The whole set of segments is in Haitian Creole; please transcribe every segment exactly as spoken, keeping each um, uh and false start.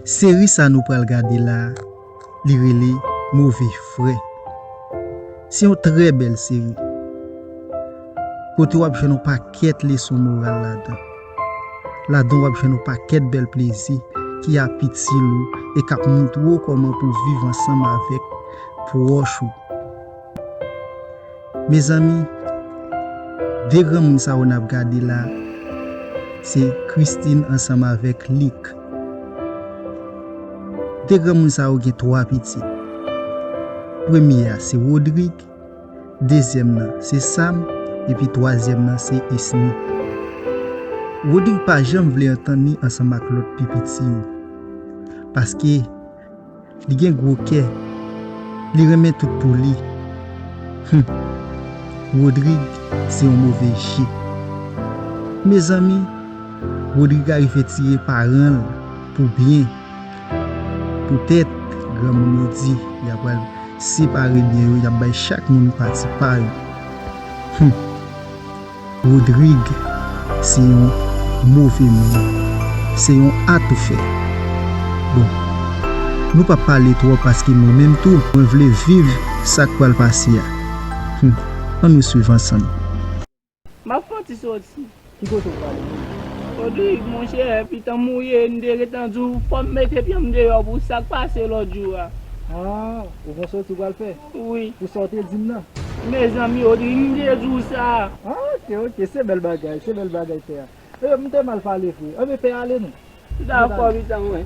Seri sa nou pral gade la, li rele Move Frè. Se yon trè bèl seri. Kote w ap jwenn yon pakèt leson moral ladan. Ladan w ap jwenn yon pakèt bèl plezi ki ap itil ou e k ap montre w kòman pou w viv ansanm avèk pwòch ou. Mezanmi, de granmoun sa yo n ap gade la, se Christine ansanm avèk Luc. De granmoun sa yo gen twa pitit. Premye a se Rodrigue, dezyèm nan se Sam, epi twazyèm nan se Esni. Rodrigue pa janm vle antann li ansanm ak lòt pi piti yo, paske li gen gwo kè, li renmen tout pou li. Hum. Rodrigue se yon move je. Mezanmi, Rodrigue arive tire paran l pou byen. Poutèt granmoun yo di y ap pral separe byen yo, y ap bay chak moun pati pa yo. Hum. Rodrigue se yon move moun. Se yon atoufè. Bon, nou p ap pale twòp paske mwen menm tou, mwen vle viv sa k pral pase a. Hum. Ann nou swiv ansanm. M ap fè yon ti soti. Ki kote w prale menm? Rodrigue, monchè, pitan mouye, m te gentan di w, fò m mete pye m deyò pou sa k pase lòt jou a. Ah, ou gon soti w pral fè? Wi. Pou sa w te di m nan? Mezanmi, Rodrigue, m te di w sa. Ah, ok, ok, se bèl bagay, se bèl bagay, pè a. E, m te mal pale vre. Anben, pè, ale non. Dakò, pitan mwen.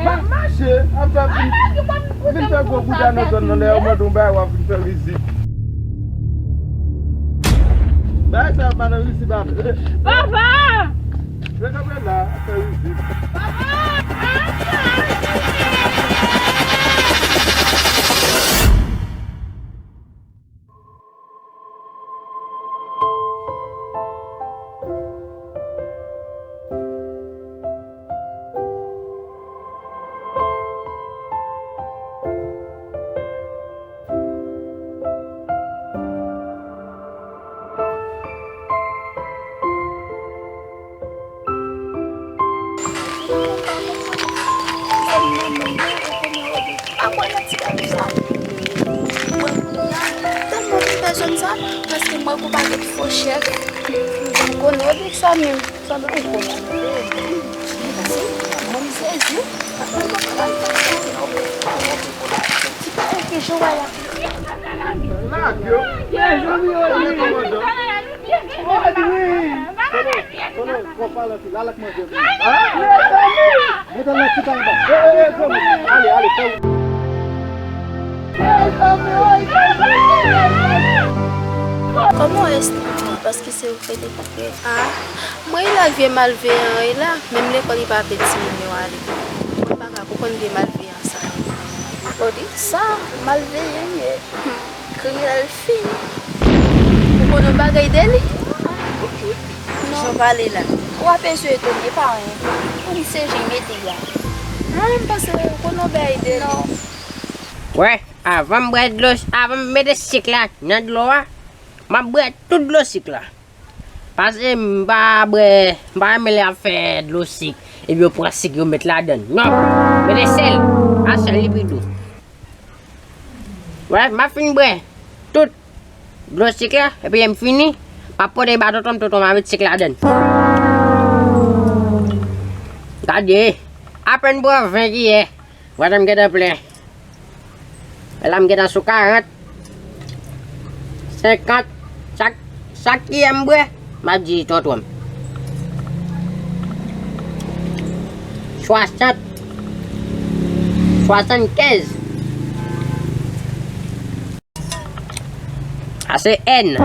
M ap mache, ap fè vin, vin fè gwo bouda nan zòn nan, lè yo mande yon bagay, w ap vin fè rizib. Bagay sa yo pa nan rizib ap. Papa! Ret kanpe la, ap fè rizib. Papa! Tèlman vin pèsòn sa, paske mwen kou pa gen fo chèf. Ou konnen Rodrigue sa menm. Sa nan ou konnen. Mwen sezi. Lage yo. Mezanmi, Rodrigue. Rodrigue. Konnen, konnen, konnen, pa lanse, la lak manje. Mezanmi. Mete l nan ti anba. E, e, e, zanmi. Ale, ale, fè ou. Mezanmi, Rodrigue. Kòman w esplike? Paske se ou k rete. Ah, mwen la vye malveyan e la, menm lekòl li pa vle timoun yo ale. Mwen pa ka konprann vye malveyan sa. Ou di sa, malveyan ye. Hmm, kriminèl fini. Ou konn yon bagay de li? Non. Jan w pale la. W ap eseye tonbe pa anyen. Ou di se jan mete la. Mwen menm panse ou konn yon bagay de li. Non. Wè, avan m bwè dlo, avan m mete sik la nan dlo a, m ap bwè tout dlo sik la. Paske m pa bwè, m pa renmen lè y ap fè dlo sik, epi yo pran sik yo met ladann. Non, mete sèl, a sèl li pi dou. Wè, m ap fin bwè tout dlo sik la, epi lè m fini, m ap pote ba tonton m, tonton m a met sik ladann. Gade, apèn bwè ven kiyè, vwatè m gentan plen. La m gentan sou karant, senkant, chak, chak kiyè m bwè, m ap di tonton m. Swasant, swasannkenz. Sa se N.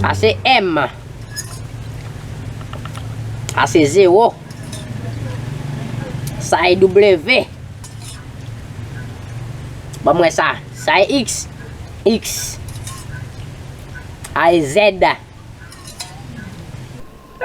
Sa se M. Sa se zewo. Sa e W. Ban mwen sa. Sa e X. X. A e Z. Sa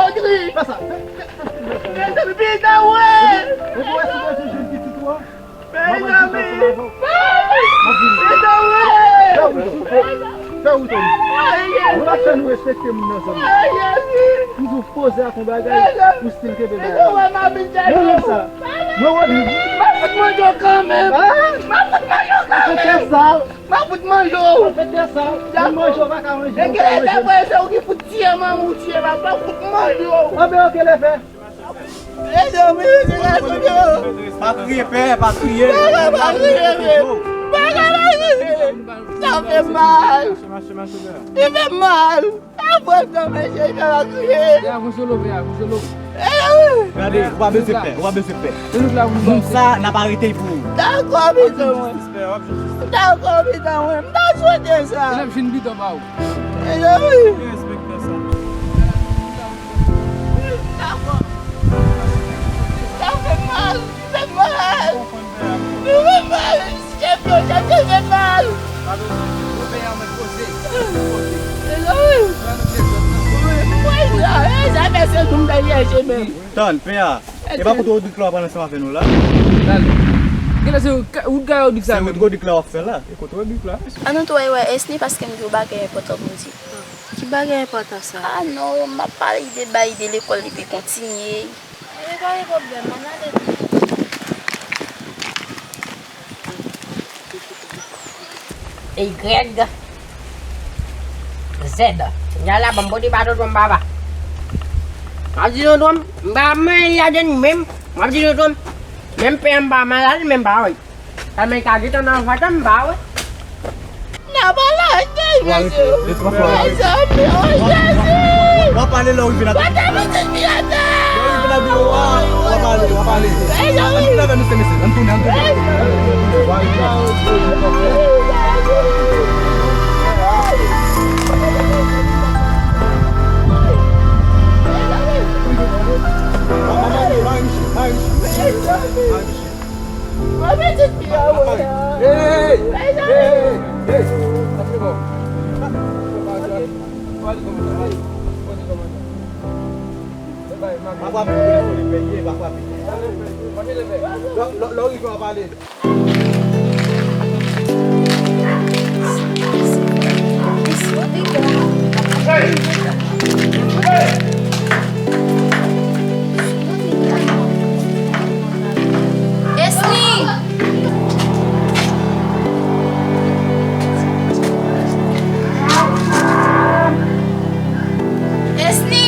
Rodri. Fè sa. Fè, fè, fè, fè. Mezanmi, pita, wè. Mezanmi. Fè wout, Tony. Nou pa fè nou respekte moun nan, zanmi. M di w poze ak yon bagay, ou still kenbe bagay. Mwen wè sa. Mwen wè li. M ap fout manje w kanmenm. M ap fout manje w kanmenm. Fè sa. M ap fout manje w. Fè sa. Mwen manje w pa ka manje. E gen lè se ou ki fout tiye manman w, tiye papa w, fout manje w. Anben, oke, lè fè. Ede m, ede gason yo. Pa kriye, pè, pa kriye. Papa, pa kriye, men. Papa, pa kriye. Sa fè mal. Mache, mache, mache, pè. Li fè mal. Sa fè mal, men, cheri, papa, pa kriye. Pè, avanse lo, pè, avanse lo. Gade, ou pa bezwen pè, ou pa bezwen pè. Moun sa, n ap arete l pou ou. Dakò, pitit mwen. Dakò, pitit mwen. M ta swete sa. L ap vin pito pa ou. Ede m. Sa fè mal, li fè mal. Li fè mal, chèf yo, chèf yo, fè mal. Tann, pè a. E pa kote Rodrik la w ap pale ansanm avè nou la? Dale. Genlè se wout Rodrik sa menm. Se wout Rodrik la w ap fè la. E kote Rodrik la? An nou tou wè Esni paske m gen yon bagay enpòtan pou m di. Ki bagay enpòtan sa? Ah non, m ap pale de bay de lekòl li te kontinye. Ebyen, pa gen pwoblèm, ann ale tou. E Y Z. Yala, ban m pote baton m papa. M ap di tonton m, m pa manyen ladann menm. M ap di tonton m, menm pen an m pa manyen ladann menm pa wè. Sa men ka gentan nan vant an m pa wè. N ap al lakay, mesye. Mezanmi, o Jezi. W ap pale lè w rive nan biwo a. Lè w rive nan biwo a, w ap pale, w ap pale. Ann tounen avè nou, se mesye. Ann tounen, ann tounen. Mwen pitit fi a, wi. Hey, hey, hey, hey. Lè, lè, lè w rive w ap pale. Esni! Esni!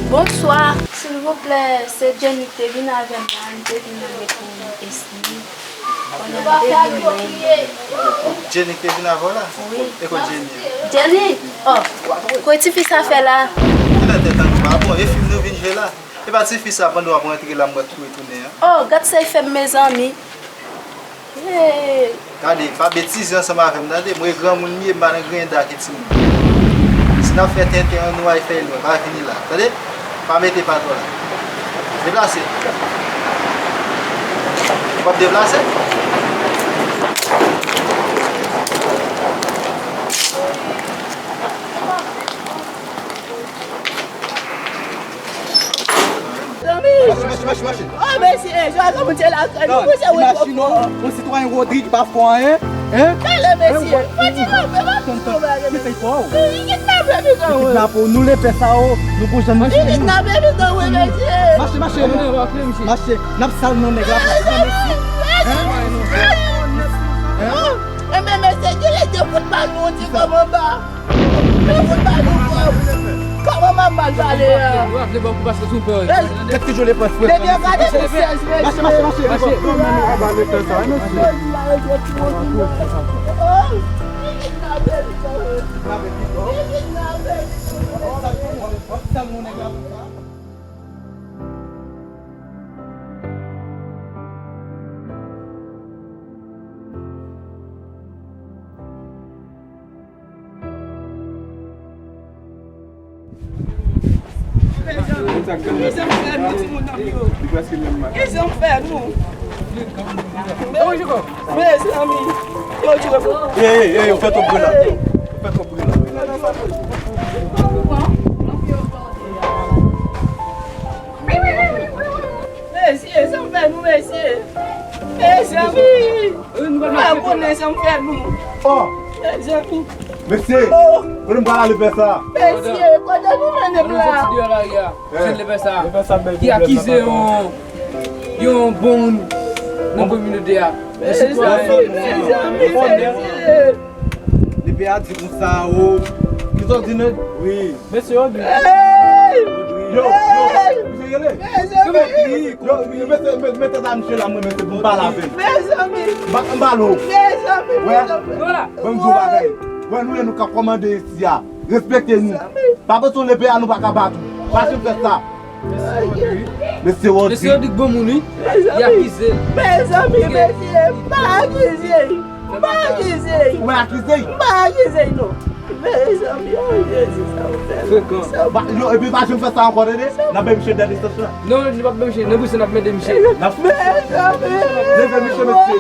Bonswa. Silvouplè, se Jenny ki te vin avè m la, li te vin avèk yon Esni. Kounye a m te vin wè li. Jenny ki te vin avè w la? Wi. E kot Jenny an? Jenny? Oh, kote tifi sa fè la? Kilè tèt an nou pa bon, e fim nou vin jwe la? E pa tifi sa, pandan w ap rantre la, m wè tou retounen an. Oh, gad sa l fè m, mezanmi. Hey! Gade, pa betize ansanm avè m, tande? Mwen granmoun m ye, m pa nan griyen da ke timoun. Si n ap fè tenten an, nou al fè l lwen, pa vini la, tande? Pa mete pa twò la. Deplase. Ou p ap deplase? Zanmi! Mache, mache, mache, mache! Oh, mesye, jwa kòm se lakay nou, mesye, wi, machin non, yon sitwayen Rodrig pa fè anyen, hein? Tande, mesye, pa di non, men pa di non, bagay, mesye. Li kidnape, mesye. Li kidnape w, nou lepè sa yo, nou pou janm mache. Li kidnape, mesye, wi, mesye. Mache, mache, mache, n ap sal non nèg la, pa di non, mesye. Hein? Hein? Oh, enben, mesye, ki lè te fout pa nou, ti kòm anba. Mwen fout pa nou kòb. Kòman m ap mal pale a? Gad ki jan w lepè fre. Depi yo gade pou syèj, mesye. Mache, mache, mache, mache. Mezanmi, fè nou timoun nan yo. Mezanmi, fè nou. Mezanmi, yo tire pou. Ey, ey, ey, ou fè twòp bri la. Ou fè twòp bri la. Mesye, sa fè nou, mesye. Mezanmi. Pa konnen sa fè nou. Oh. Mezanmi. Mesye, oh, kote m pral ale fè sa? Mesye, kote nou mennen m la? Jan l te fè sa, ki akize yon, yon bon moun nan kominote a. Yon sitwayen. Mesye, mesye. Lepe a di konsa, o. Kisa w di, nèg? Wi. Mesye, Rodri. Yo, yo, misye rele. Yo, mesye, mete sa misye la, mwen, mesye, pou m pale avè l. M pa, m pale w. Wè, ban m di w bagay. Wè, nou, e nou k ap kòmande isi a. Respekte nou. Pa bezwen lepe a, nou pa ka bat ou. Pa janm fè sa. Mesye Rodri. Mesye Rodri bon moun, wi. Li akize. Mezanmi, mesye, m pa akize. M pa akize. Ou pa akize? M pa akize, non. Mezanmi, o Jezi, sa ou fè la. Frekan. Ba, yo, epi pa janm fè sa ankò, tande? N ap bay misye dèt esans la. Non, li p ap bay misye. Nan bousen n ap mete misye. N ap mezanmi. Leve misye, mesye.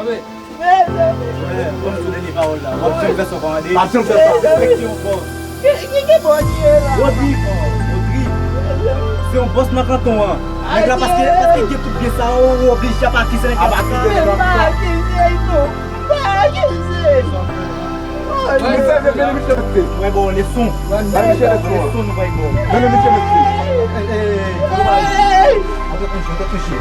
Amen. Mezanmi. Frè, ban m di w dènye pawòl la. W ap janm fè sa ankò, tande? W ap janm fè sa. Respekte yon bòs. Ki, ki, ki bò ki ye la? Rodri. Rodri. Se yon bòs nan kanton an. Nèg la, paske, paske gen tout byen sa, ou, ou oblije ap akize nèg la. Ap akize nèg la. M pa akize, non. M pa akize. Mwen ba w leson. Ba misye leson. Leson nou bay ba w. Mennen misye, mesye. Ey, ey, ey. Atè touche, atè touche.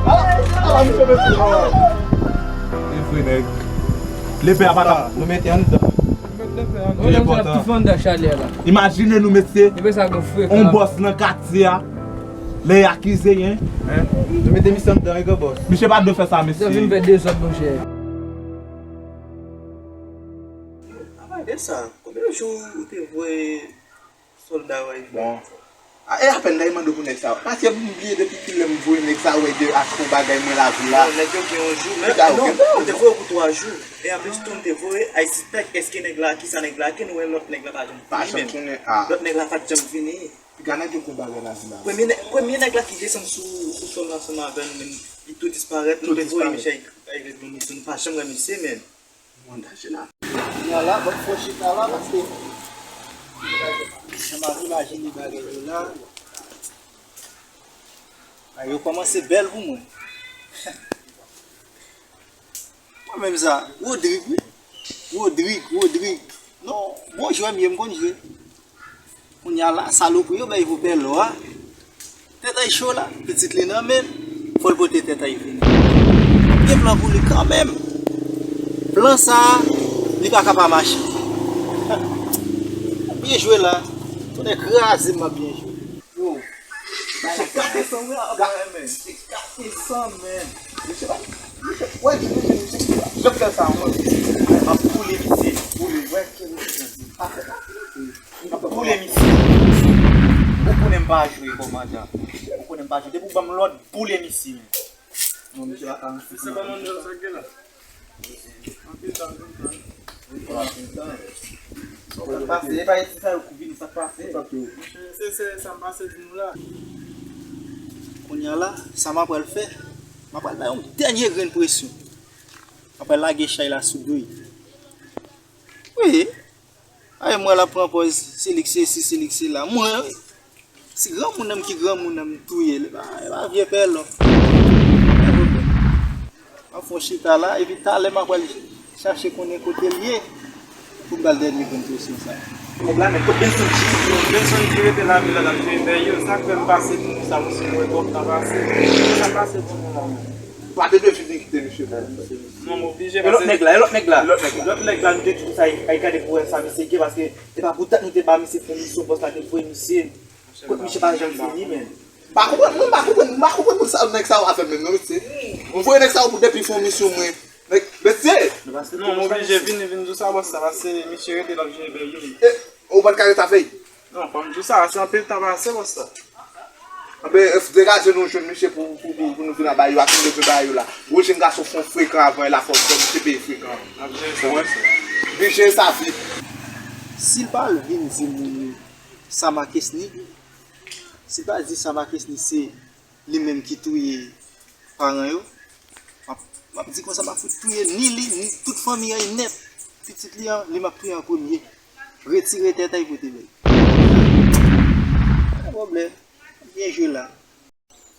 Ala, ala, misye, mesye. E vre, nèg. Lepe a pa ta. Nou mete anndan. Li enpòtan. Imajine nou, mesye. Yon bòs nan katye a. Lè y akize, en. Nou mete misye anndan, wi, gran bòs. Misye pa t dwe fè sa, mesye. Misye vin fè dezòd, monchè. Apa de sa, konbyen jou ou te voye sòlda w al fè? Bon. A, e apèn la, e mande pou nèg sa. Paske m bliye depi kilè m voye nèg sa, wè, de achte yon bagay mwen lavil la. Non, nèg yo gen yon jou, men non, ou te voye pou twa jou. E anplis tou, m te voye ay sipèk, èske nèg la, kisa nèg la, ke nou wè lòt nèg la pa janm vini menm. Lòt nèg la pa t janm vini. Piga nèg yo konn bagay la di la. Premye nè-, premye nèg la ki desann sou, sou sòl la ansanm avè nou menm, li tou disparèt, nou te voye misye ak, ak lòt moun, nou pa janm wè misye menm. Moun danje la. Kounye a la, ban m fè chita la, paske jan m ap imajine bagay yo la, bagay yo kòmanse bèl pou mwen. Mwen menm sa, Rodrig, wi. Rodrig, Rodrig. Non, bon jwè m ye, m konn jwe. Kounye a la, salopri yo bay pou pè lò a. Tèt ay cho la, pitit li nan men l. Fò l pote tèt ay vini. Gen plan pou li kanmenm. Plan sa a, li pa ka pa mache. Byen jwe la. Tonnè kraze m, m ap byen jwe. Yo. Misye kate san, wi, a, a, men. Misye kate san, men. Misye pa, misye, wè, di misye, misye, jan fè sa, mwen. M ap boule misye. Boule, wè, ke misye di. Pa fè sa. M ap boule misye. Ou konnen m pa jwe, kòmandan. Ou konnen m pa jwe. Depi w ban m lòd, boule misye, men. Non, misye pa ka ranse. Se kòmandan sa k gen la. Anpil tan, anpil tan. Sa k pase? E pa isi sa yo kou vini, sa k pase? Sa k yo? Monchè, se, se sa m pase di nou la. Kounye a la, sa m apral fè, m apral bay yon dènye grenn presyon. M apral lage chay la sou do l. Wi. Ay, mwen la pran pòz, se li k sesi, se li k sela. Mwen, si granmoun nan m ki granmoun nan m touye l, e pa, e pa vye pèlò. M ap fè yon chita la, epi talè m ap al chache konnen kote l ye, pou m ba l dènye grenn presyon sa. Nèg la, men kot Benson G? Benson G rete lavil la, l ap jere bèy yo. Sa k fè m pase pou moun sa, monchè, mwen twòp tan pase. Sa pase pou moun la, men. Pa te dwe fin kite misye pou. Non, m oblije. E lòt nèg la, e lòt nèg la. Lòt nèg la, nou te di konsa, ay gade pou wè sa misye gen, paske e pa pou dat nou te ba misye fon misyon, bòs la te voye misye. Kot misye pa janm vini, men. M pa konprann, mwen, m pa konprann, m pa konprann moun sa, nèg sa yo a fè menm, non, mesye. Mwen voye nèg sa yo pou depi fon misyon, mwen. Nèg, mesye! Non, m oblije vini, vin di w sa, bòs, sa pase, misye rete l ap jere bèy yo. E, ou pa t ka rete avè l? Non, fò m di w sa, se anpil tan pase, bòs, sa. Anben, degaje nou jwenn misye pou, pou, pou, pou nou vin anba yo, ak nou bezwen ba yo la. Gwo jenn gason fon frekan avan, e la fò misye peye frekan. N ap jere sa, bòs, sa. Vin jere sa vit. Si l pa al vin di moun yo Sama Kesni, si l pa di Sama Kesni se li menm ki touye paran yo, m ap, m ap di konsa, m ap fout touye ni li, ni tout fanmi an nèt. Pitit li an, li m ap touye an premye. Retire tèt a y pote bèl. Pa gen pwoblèm. Byen jwe la.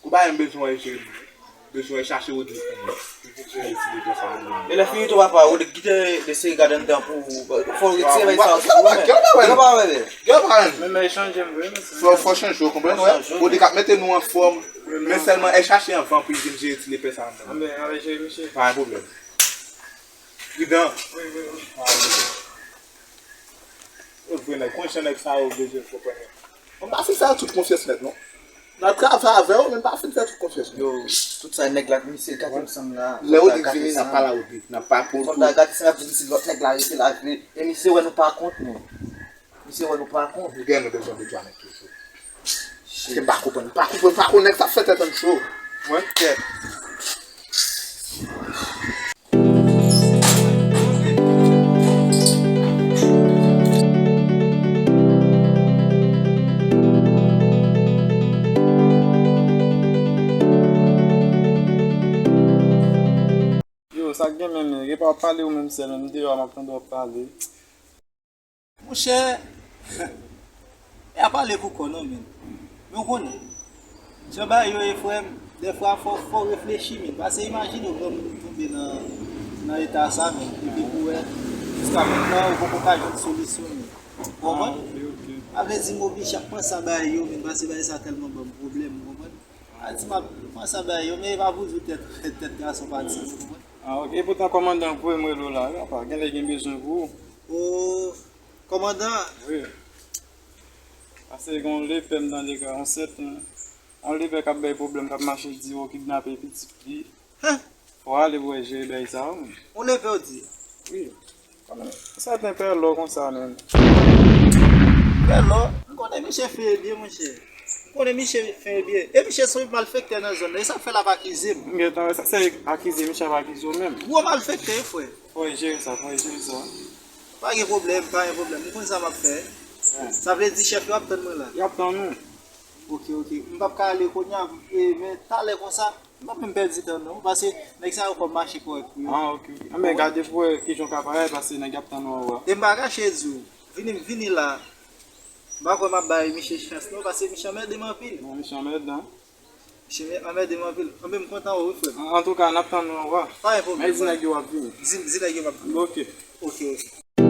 Ou pa menm bezwen wè jere m. Bezwen chache Rodrigue pou mwen. Pou jere ti bebe sa a. E lè fini tou papa, Rodrigue kite de seri gad anndan pou ou. Fò w retire bagay sa a sou ou menm. Gen pa wè. Gen pa wè. Men men chanje m vre mesye. Fò fò chanje, w konprann wè. Rodrigue ap mete nou anfòm. Men sèlman e chache anvan pou l vin jere ti lepè sa a anndan. Anben anben jere misye. Pa gen pwoblèm. Pridan. Wi wi wi. Yo vre nèg, konn jan nèg sa yo bezwen konprann yo. Mwen pa fin fè tout konfyans nèt non. N ap travay avè yo, men n pa fin fè tout konfyans non. Yo, tout sa nèg la, misye gate m sanm la. Lè Rodrigue vini, n ap pale a Rodrigue, n ap pale pou l tou. Fò n ta gate sa n ap di misye lòt nèg la rete la vre. E misye wè nou pa kont nou. Misye wè nou pa kont. Nou gen nou bezwen de twa nèg toujou. Paske m pa konprann, m pa konprann, m pa konn nèg sa fè tèt an cho. Mwen tèt. Yo, sa k gen menm, gen pa w ap pale ou menm sèl, menm deyò a m ap tande w ap pale. Monchè, e a pale pou kò non, men. Men w konnen, jan bagay yo ye, frè m, dèfwa fò, fò w reflechi, men. Paske imajine w granmoun ou tonbe nan, nan eta sa, men. Epi pou wè, jiska mentnan, ou poko ka jwenn solisyon, men. Ou konprann? Ah, ok, ok. A vle di, m oblije ap panse a bagay yo, men, paske bagay sa tèlman ban m pwoblèm, ou konprann? A di m ap panse a bagay yo, men e pa pou di w tèt, tèt gason pa ti, ou konprann? Ah, ok. E poutan kòmandan voye m rele w la, wi, apa, genlè gen bezwen pou ou. O, kòmandan! Wi. Paske gen yon lepè m tande ka ansent, yon lepè k ap bay pwoblèm, k ap mache di yo kidnape pitit li. Hen! Fò w ale pou w jere bagay sa yo, men. Yon lepè w di? Wi. Kòman, sèten pè lò konsa, menm. Pè lò? M konnen misye fen e byen, monchè. M konnen misye fen e byen. E misye se yon malfektè nan zòn nan. E sa k fè l ap akize m. M gentan wè sa, se akize misye ap akize w menm. Gwo malfektè, frè. Fò w jere sa, fò w jere sa. Pa gen pwoblèm, pa gen pwoblèm. M konn sa m ap fè. Sa vle di chèf yo ap tann mwen la. Y ap tann ou. Ok, ok. M p ap ka ale kounye a, e, men talè konsa, m p ap menm pèdi tan non, paske nèg sa yo fè m mache kòrèk pou yo. Ah, ok, ok. Anben gade pou wè kijan w ka parèt, paske nèg y ap tann ou anwo a. E m pa kache di w, vini, vini la. M pa kwè m ap bay misye chans non, paske misye anmède m anpil. Non, misye anmède, non. Misye anmède m anpil. Anben m kontan wè w wi, frè m. An, antouka, n ap tann ou anwo a. Pa gen pwoblèm. Men di nèg yo w ap vini. Di, di nèg yo m ap vini. Ok. Ok, ok.